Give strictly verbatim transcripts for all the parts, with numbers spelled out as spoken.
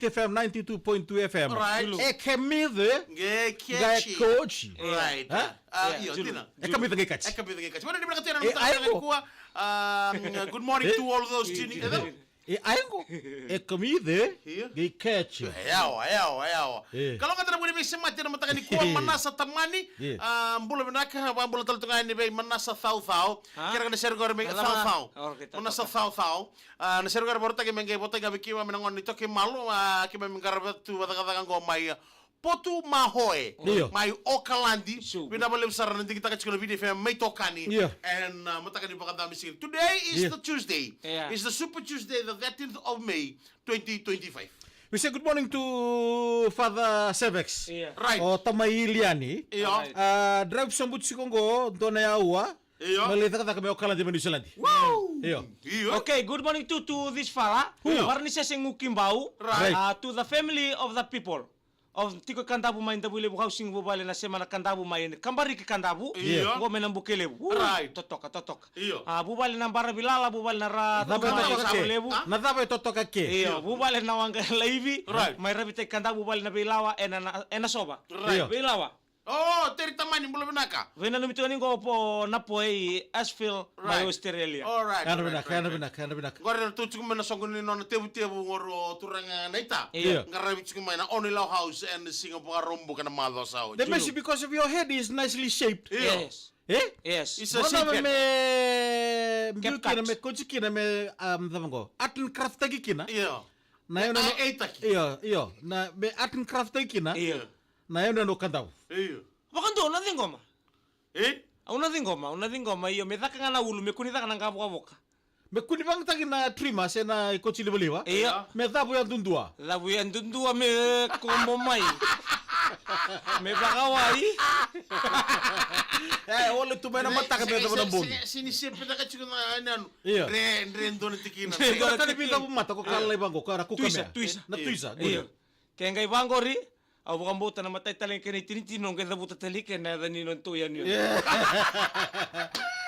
F M ninety-two point two F M. Right. E kamica qai kaci. Right. Ha? Ah, io, dina. E kamica qai kaci. E kamica qai kaci. Vana ni vinaka tena. E, ai qo. Um, good morning to all those tuning in. E, ai qo. E kamica qai kaci. Yawa, yawa, yawa. E. Kalougata na vuli veisemati ena mataka nikua, Manasa Tamani. E. Ah, bula vinaka, vakabula tale tu ga yani vei Manasa Caucau. Ha? Kere ga na sere qori mai Caucau. Manasa Caucau. Ah, na sere qori vakarautaki me qai votaki ga vei keimami na gone ni Toke Malu, ah, keimami qarava tu vakacakacaka qo mai, ah, Potu Mahoe, mai Okaladi. Vinaka vakalevu sara na digitaka tiko na Viti F M mai tokani. Ena, ah, mataka ni vakacabe siga. Today is the Tuesday. It's the Super Tuesday, the thirteenth of May, twenty twenty-five. We say good morning to Father Sevex. Right. O tamai Iliani. Io. Ah, drive sobu tiko qo, dua na aua. Io. Me lai cakacaka me Okaladi mai Niusiladi. Wow! Io. Io. Okay, good morning to, to this fella. Io. Varanisese Gukibau. Right. Ah, to the family of the people. Of tiko Kadavu mai Davuilevu housing, vuvale na sema na Kadavu mai Kabariki Kadavu. Io. Qo mai Nabukelevu. Right. Totoka, totoka. Io. Ah, vuvale na Baravilala, vuvale na Ra-, na cava e totoka ke? Levu. Na cava e totoka ke? Io, vuvale na Waqa Laivi. Right. Mai Ravitaki Kadavu, vuvale na Veilawa, ena, na, ena Sova. Right. Io. Veilawa. Oh, Teri Tamani, bula vinaka. Veinanumi tiko ni qo po na po e Asheville, mai Australia. All right, all right, right, right. Yadra vinaka, yadra vinaka, yadra vinaka. Qori eratou tiko mai na soqo ni nona tevutevu qori o turaga Naita. Io. Qaravi tiko mai na Ono Ilau House ena siga Vakaraubuka na macawa sa oti. The messy because of your head is nicely shaped. Io. Yes. Eh? Yes. It's a shape head. Me biu kina, me kauti kina, me, um, cava qo? Art and craft taki kina. Io. Na, io, io. Na, me art and craft taki kina. Io. Na yanuyanu o Kadavu. Io. Vakadua, au na ciqoma. E? Au na ciqoma, au na ciqoma, io, me caka ga na ulu, me kua ni caka na qavokavoka. Me kua ni vagataki na trimmer se na ikoti livaliva. Io. Me cavu yadudua. Cavu yadudua me kobo mai. Me vakawai. E, ole tu mai na mataka me cava na bogi. Sega ni sepetaka tiko na yanuyanu. Io. Dre, dre dua na tikina. Dre dua na tikina. Ko ka ni veicavu mata, ko ka lalai vaqo, ko era kuka mea. Tuisa, tuisa. Na tuisa. Io. Ke qai vaqori, au vakabauta na matai tale ga kena itinitini, au qai cavuta tale kina na yaca ni nodatou yanuyanu.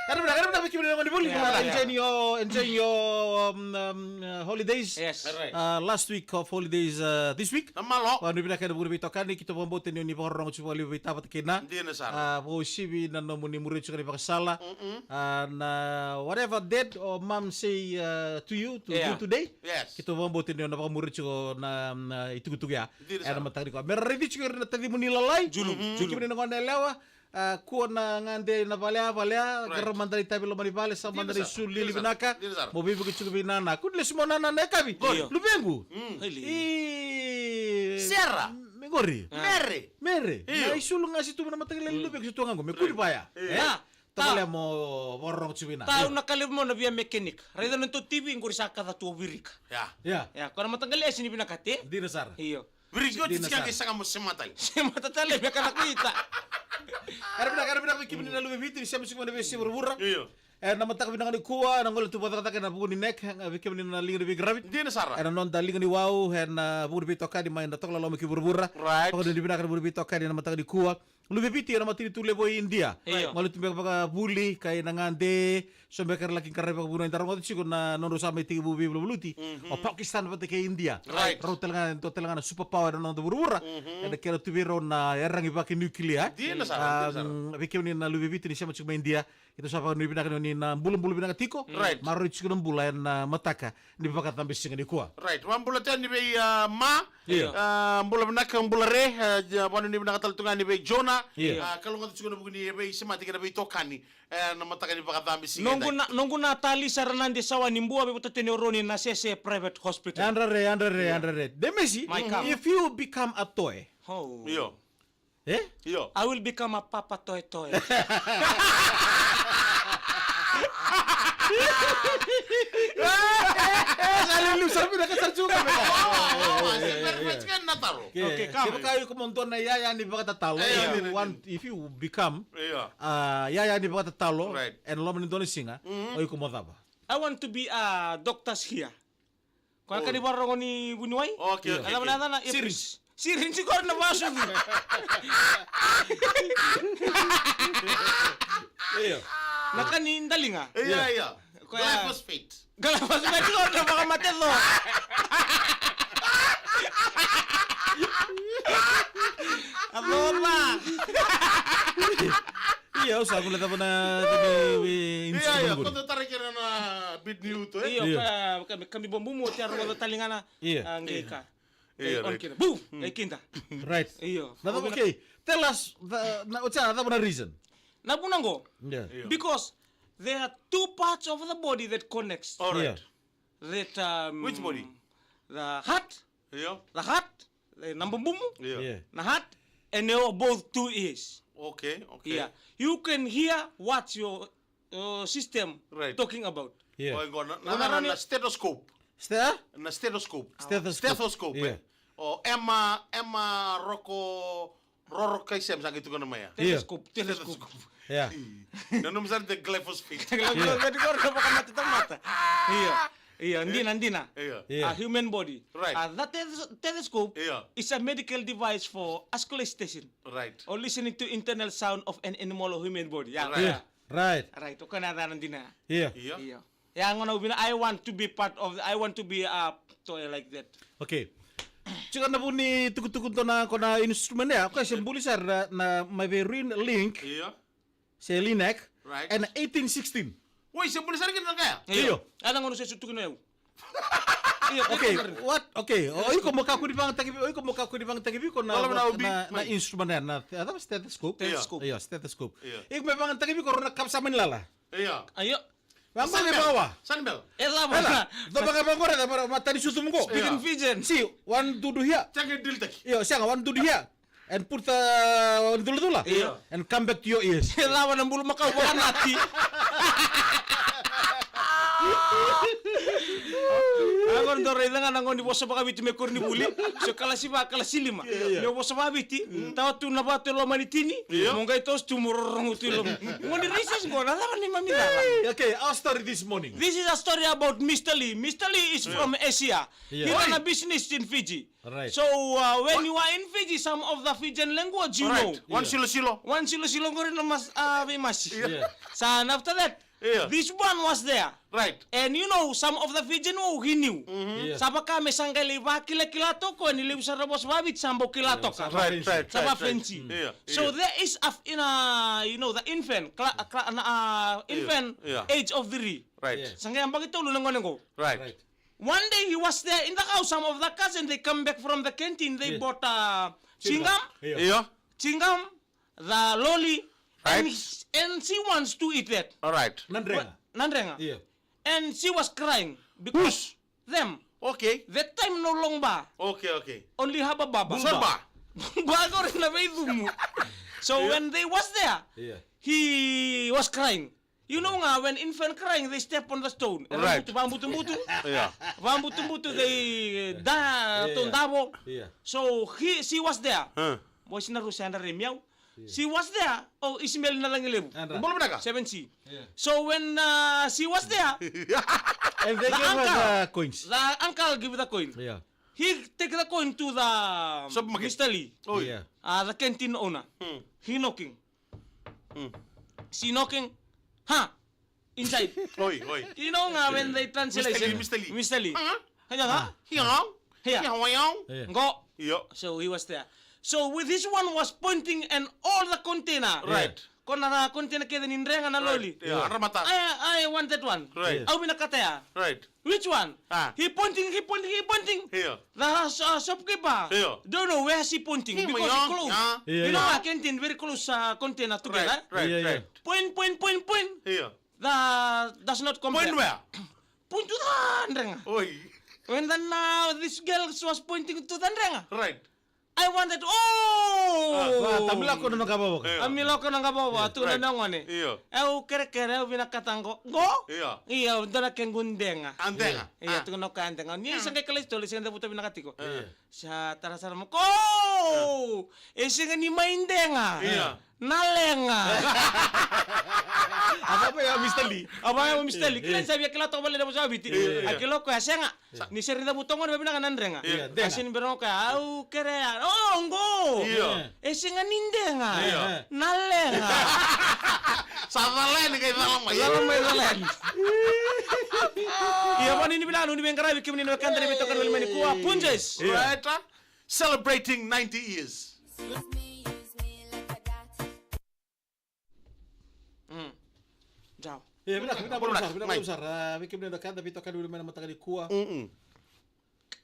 Era vinaka, era vinaka vei kemuni na gone ni vuli. Yeah, yeah. Enjoying your, enjoying your, um, um, uh, holidays. Yes. All right. Uh, last week of holidays, uh, this week. Na malo. Vakanuinui vinaka ena vuku ni veitokani, keitou vakabauta ni o ni vakarorogo tiko vakalevu vei Tavata kei Na. Dina sara. Uh, vakauasivi na nomuni muria tiko na ivakasala. Mm-mm. Uh, na whatever dad or mom say, uh, to you, to do today. Yes. Keitou vakabauta ni o na vakamuria tiko na, na itukutuku ya. Dina sara. Ena mataka nikua. Me ra raici tiko ira na tacimuni lalai. Julu, julu. Kemuni na gone yalewa. A, kua na gade na vale ya, vale ya. Right. Qara mada na itavi loma ni vale, sa mada na isulu lili vinaka. Dina sara. Mo veivuke tiko vei nana. Kua ni lesu mai o nana na yakavi. Io. Luvequ. Mm. Io. Sera. Me qori. Mere. Mere. Io. Na isulu ga se tu mai na mataqali luvequ se tu ga qo. Me kua ni vaya. Io. E? Tavale mo vakarorogo tiko vei Na. Tau na ka levu mo na via mechanic. Raica na tou T V qori sa kaca tu o virika. Ya. Ya. Ya, ko na mataqali esi ni vinakati. Dina sara. Io. Viriki oti tiko qai saga mo semata tale. Semata tale me kana kuita. Era vinaka, era vinaka vei kemuni na luve i Viti ni sema tiko mai na veiyasai vuravura. Io. Ena mataka vinaka nikua, na gole tu vakacakacaka ena vuku ni neck, vei kemuni na liga ni veiqaravi. Dina sara. Ena noda liga ni wau, ena vuku ni veitokani mai na toka loloma ki vuravura. Right. Vakanuinui vinaka ena vuku ni veitokani ena mataka nikua. Luve i Viti ena matanitu levu o Idia. Io. Gole tu beka vakavuli, kai na gade, so beka era laki qaravi vakavuna, eda rogoca tiko na nodrau sa mai tekivu veivaluvaluti. Mhm. O Pakistan vata kei Idia. Right. Rau tale ga, dua tale ga na super power ena noda vuravura. Mhm. Ena kena tu vei rau na iyaragi vakanukilia. Dina sara, dina sara. Vei kemuni na luve i Viti ni sema tiko mai Idia. Keitou sa vakanuinui vinaka ni o ni na bulabula vinaka tiko. Right. Maroroi tiko na bula ena mataka ni vakacabe siga nikua. Right. Vakabula tale yani vei, a, Ma. Io. A, bula vinaka, bula re, a, vakanuinui vinaka tale tu ga yani vei Jona. Io. A, kalougata tiko na vuku ni veisemati kei na veitokani. E, na mataka ni vakacabe siga nikua. Noqu na, noqu na tali sara na de sawa ni bua vei vata teni o Roni na Sese Private Hospital. Yadra re, yadra re, yadra re. Demesi, if you become a toy. Oh. Io. Eh? Io. I will become a papa toy toy. Sa liliu sara vinaka sara tiko. Okay, come on. Kevaka o iko mo dua na yaya ni vakatatalo, if you want, if you become, uh, yaya ni vakatatalo, right, ena loma ni dua na siga, o iko mo cava? I want to be a doctor's here. Ko na ka ni vakarorogo ni vuniwai? Okay, okay, okay. Syringe. Syringe, ko na vasucu. Io. Na ka ni daliga. Io, io. Ko ya. Glyphosate. Glyphosate, ko na vakamate co. Sa gula cava na, na, na, Ia, ia, instrument ko gula. Ko da tara kina na beat ni uto, e? Io, Io. ka, ka, ka mi bobumu, o te aro ko da tali ga na, Ia. a, qai ka. Ia, Qai on right. kina. Boom! Qai kinda. Right. Io. Na cava, Au vina okay. Tell us, the, na, o te a, cava na reason? Na vuna qo. Yeah. Io. Because there are two parts of the body that connects. All right. Yeah. That, um, Which body? The heart. Io. The heart. The number boom. Io. Yeah. The heart. And they are both two ears. Okay, okay. Yeah. You can hear what your, uh, system Right. talking about. Yeah. O, qo na, na, Qo na na, na radio. na stethoscope. Ste-, a? Na stethoscope. Stethoscope. Stethoscope, Yeah. eh? O Emma, Emma Roko, Roro Kaisem sa qai tukuna mai ya. Yeah. Telescope, telescope. Stethoscope. Yeah. Ii. Nanuma sara the glyphosate. Glyphosate, qori na vakamatatamata. Io. Io, dina, dina. Io. Yeah. A human body. Right. A, that teth-, stethoscope Yeah. is a medical device for auscultation. Right. Or listening to internal sound of an animal or human body. Yeah. Right. Yeah. Right. Right, o koya na yacana dina. Yeah. Io. Io. Ya gona au vina, I want to be part of, I want to be a toy like that. Okay. Tiko na vu ni tukutuku dua na ko na instrument ya, o koya se buli sara na, na Maverin Link, Io. se Linek, Right. ena eighteen sixteen. Oi, se buli sara kina na kaya? Io. Io. Ena gauna se sutuki na yau. Io, Okay, io. what? Okay, o iko mo kakua ni vagataki, o iko mo kakua ni vagataki vei iko na, Wala na na, ubi, na, na mai. instrument ya, na, a cava, stethoscope? Stethoscope. Io, stethoscope. Io. Iko me vagataki vei iko rau na kava sa mani lala. Io. Aio. Vamos Sunbell. Vamos. Sunbell. E cava? Ela, do vaka vaqori, da mara, matani sucu muqo. Speaking Io. Fijian. Si, one, two, do here. Teke deal taki. Io, sega, one, two, do here. And put the, uh, one, two, do la. Io. And come back to your ears. E cava na bulumakau vakanati. Agora dou raica ga na gauna ni vosa vakaviti me koronivuli. So kalasi va, kalasi lima. Io. Ni vosa vakaviti, tawa tu na vatu e loma ni tini. Io. Mo qai toso tu mo rorogo tu e loma. Gauna ni recess qo, na cava ni mami cava? Hey, okay, our story this morning. This is a story about Mister Lee. Mister Lee is Io. from Asia. Io. He run a Oi. business in Fiji. Right. So, uh, when What? you are in Fiji, some of the Fijian language, you Right. know. One Yeah. silo silo. One silo silo qori na mas, uh, veimasi. Yeah. Yeah. So, and after that, Yeah. this one was there. Right. And you know, some of the Fijian, oh, he knew. Mm-hmm. Yeah. Sa vaka me sa qai lai vakilakila toka, ni levu sara vosa vakaviti, sa bau kila Yeah, toka. sa Right, vapensi. right, Sa right, right. vapensi. Mm. Yeah, So yeah. there is a, f-, in a, you know, the infant, cla-, cla-, na, uh, Yeah. infant Yeah. age of three. Right. Yeah. Sa qai yabaki tolu na gone qo. Right. Right. One day he was there in the house, some of the cousins, they come back from the canteen, they Yeah. bought, uh, chewing gum, Yeah. Yeah. chewing gum, the lolly, Right. and, and she wants to eat that. All right. Na ndrega. Na ndrega. Yeah. And she was crying because Who's? them. Okay. That time no long ba. Okay, okay. Only haba baba. Sorba. Ba qori na veicumu. So Yeah. when they was there, Yeah. he was crying. You know ga, when infant crying, they step on the stone. Era Right. butu, vabutubutu. Yeah. Vabutubutu, they da, Yeah, yeah. tondavo. Yeah. So he, she was there. Huh. Boys na rusa anda re miau. Yeah. She was there. Oh, Ismail na lagi levu. Andra. Bolo vinaka. Seven C. Yeah. So when, uh, she was there, And they the gave her uncle, the coins. the uncle give the coin. Yeah. He take the coin to the Supermarket. Mister Lee. Oi. Yeah. Uh, the canteen owner. Hmm. He knocking. Hmm. She knocking. Ha! Inside. Oi, oi. You know nga when they translation. Mister Lee, Mister Lee. Mister Lee. Huh? Kanya ha? Hiong. Hiya. Hiong, hiong. Yeah. Go. Io. So he was there. So with this one was pointing and all the container. Right. Ko na container kece ni ndrega na Right. loli. Yeah, Yeah. ramata. I, I want that one. Right. Yeah. Au vinakata ya. Right. Which one? Ah. He pointing, he pointing, he pointing. Here. The uh, shopkeeper Here. don't know where she pointing Here, because my he young, close. yeah. Yeah, You know, yeah. I can't very close uh, container together. Right, right, Yeah, yeah. right. Point, point, point, point. Here. The does not compare. Point where? Point to the ndrenga. Oi. When the now this girl was pointing to the ndrenga. Right. I wanted, oh! Ah, tamilako na naka vava. Io. Tamilako na naka vava, Io. tu na Right. na gone. Io. Eu kerekere, eu vinakata qo. Qo? Io. Io, dua na kequ dega. A dega. Io, Ah. tu na ka dega. Ni Ah. sa qai kalai tole, sa qai vuta vinaka tiko. Io. Sa tara sara mo. Ko! E sega ni mai dega. Io. Na lenga. A vava ya Mister Lee. A vava ya Mister Lee. Kila Io. sa via kila toka vale na vosa Viti. Io, io. A kila ko ya sega. Sa- Ni seri cavuta gona vei vinaka na drenga. Ia, dega. Kasi ni bera ga o koya, au kerea. O, qo. Ia. E sega ni dega. Ia. Na lega. Sa cala yani qai cala mai. Cala mai, cala yani. Ia, vani ni vinaka, ni veiqaravi, kemuni na wekada ni veitokani voli mai nikua. Punjas. Ia. Right, uh, celebrating ninety years. Use me, use me like a dot. Mm. Jao. E, vinaka, vinaka, vinaka, vinaka, vinaka. Mai. Sara, vei kemuni na kada, veitokani mai na mataka nikua. Mm-mm.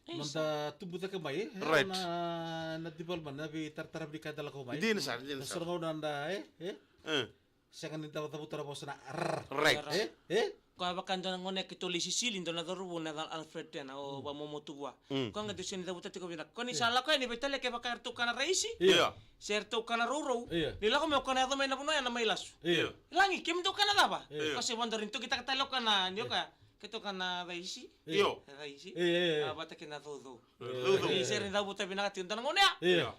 Isa. Noda tubu cake mai, e, right, na, na development, na veitaratara ni ka e da lako mai. Dina sara, dina sara. Na so na gauna da, e, e? E. Sega ni da cavuta na vosa na r. Right. E, e? Koya vaka dua na gone keitou lai sisili, dua na cauravou na yacana Alfred Tena, o vamomo tu vua. Mm. Koya ga dou sega ni cavuta tiko vinaka. Ko ni sa lako yani veitalia kevaka eratou kana raisi. Io. Se eratou kana rourou. Io. Ni lako mai o kana yaco mai na vanua ya na mai lasu. Io. Lagi, kemudou kana cava? Io. Ko se vadua ni tokitaka tale o kana ni o koya. Keitou kana raisi. Io. Raisi. Io, io, io. A vata kei na caucau. Caucau. Ni sega ni cavuta vinaka tiko dua na gone ya. Io.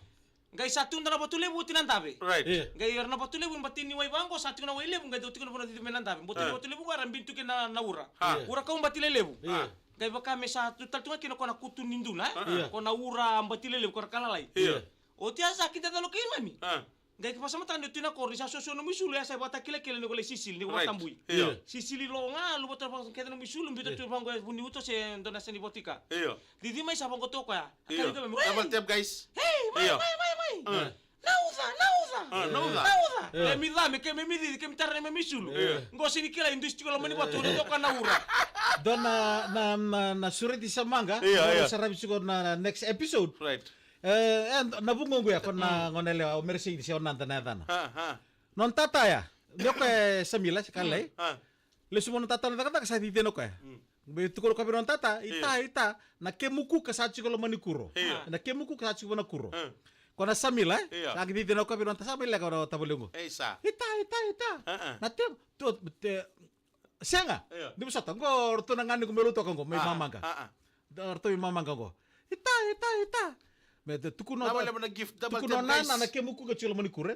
Qai sa tu dua na vatu levu oti na dave. Right. Io. Qai era na vatu levu, bati ni wai vaqo, sa tiko na wai levu, qai dau tiko na vanua cici mai na dave. Bati ni vatu levu qo era bini tu kina na ura. Ha. Io. Ura kau bati lelevu. Io. Qai vaka me sa tu tale tu ga kina ko na kutu ni duna, e? Io. Ko na ura bati lelevu, ko ra ka lalai. Io. Oti ya sa kida calo kei mami. Ha. Qai ke vakasamataka ni o tu na koro, ni sa suasua nomu isulu, ya sa vakatakilakila ni ko lai sisili, ni ko vakatabui. Right. Io. Sisili lo ga, luvata vaka kece nomu isulu, biuta tu vaqo e vu ni uto se dua na yasa ni vatu i ka. Io. Cici mai sa vaqo tu o koya. Io. Double tap, guys. Hey, mai, mai, mai, mai. Io. Nauca, nauca. A, nauca. Nauca. Io. Kemi ca, me kemi cici, kemi tara na memi isulu. Io. Qo sega ni kila, e dusi tiko loma ni vatu, ni toka na ura. Dua na, na, na, na sureti sa maqa, io, io, saravi tiko na, na next episode. Right. E, e, na vugoqu ya, ko na gone yalewa, o Meresei, se o Nada na yacana. A, a. Nona tata ya, ni o koya e Samila, se Kalai. Mm, a. Lesu mai nona tata na cakacaka, sa cicina o koya. Mm. Me tukuna o koya vei nona tata, ita, io, ita, na kemu kuka sa tiko loma ni kuro. Io. Na kemu kuka sa tiko na kuro. Mm. Ko na Samila, e? Io. Sa cicina o koya vei nona tata, sa mai leka o tavalequ. Ei, sa. Ita, ita, ita. A, a. Na te, tu, te, Sega. Io. Ni vosota, qo ratou na gane qo mai lotu toka qo, mai Mamaqa. A, a. Da ratou mai Mamaqa qo. Ita, ita, ita. Me te tukuna, na vale na gift, double tap, guys. Tukuna o Nana na kemu kuka tiko loma ni kuro. E, e,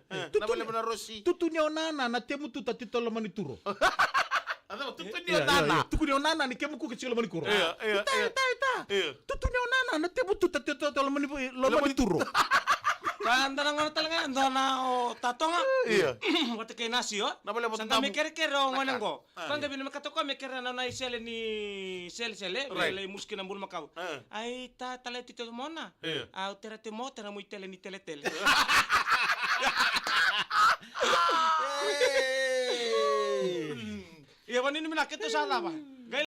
e. Tutu ni o Nana na temu tuta tiko loma ni turo. A cava, tutu ni o Nana. Io, io, io. Tuku ni o Nana ni kemu kuka tiko loma ni kuro. Io, io, io. Ita, ita, ita. Io. Tutu ni o Nana na temu tuta tiko loma ni, loma ni turo. Ka da na gona tale ga, dua na o Tatoga. Io. Vata kei Nasi, o. Na vale vata. Sa da me kerekere o gone qo. A. Koya qai vinaka me katoka me kerea na nona isele ni selesele, right, me lai musu kina bulumakau. A. Ai, ta, tale tito mona. Io. Au tera te mo, tera mo itele ni teletele. Ia, vanini mina keitou sa cava.